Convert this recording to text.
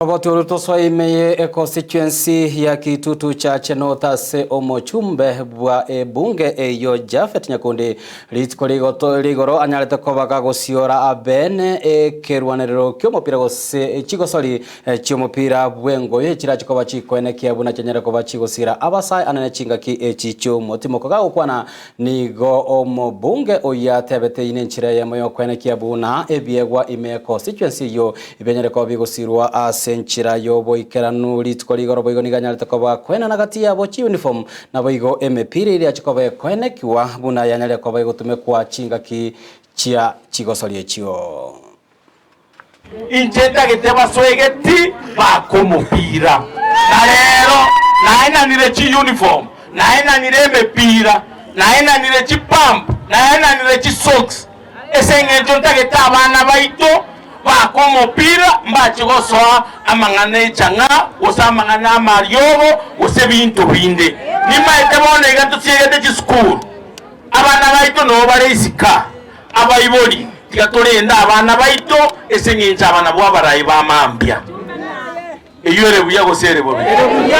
Roboti oru tosoe ime ye econstituency ya Kitutu Chache North ase omochumbe bwa ebunge eyio Japhet Nyakundi rituko rigoto rigoro anyarete koba gagosiora abene ekerwanerero kiomopira gose chigosori chiomopira bwengoyo echirache koba chikoenekia buna chianyare koba chigosira abasae anene chingaki echi chiomotimoko gagokwana Nigo omobunge oyio atebete eyio nenchera eyemo y'okoenekia buna ebiegwa ime y'econstituency eyio bianyare koba bigosirwa ase enchera y'oboikeranu. Rituko rigoro boigo nigo anyarete koba koenana gati yabo chiuniform naboigo emepira eria yache koba ekoenekiwa buna yanyare koba egotumekwa chingaki chia chigosori echio. Inche ntagete basoegeti bakomopira, na rero naenanire chiuniform, naenanire emepira, naenanire chipump, naenanire chisocks, ase eng'encho ntagete abana baito bakomopira mbache gosoa amang'ana echang'aa, gose amang'ana amariogo, gose ebinto binde. Nimaete bono iga tosiegete chisukuru, abana baito noo bare isiko aa. Abaibori, tiga torende abana baito ase engencho aba nabwo abarai ba mambia. Eyio ere buya gose ere bobe? Ere buya.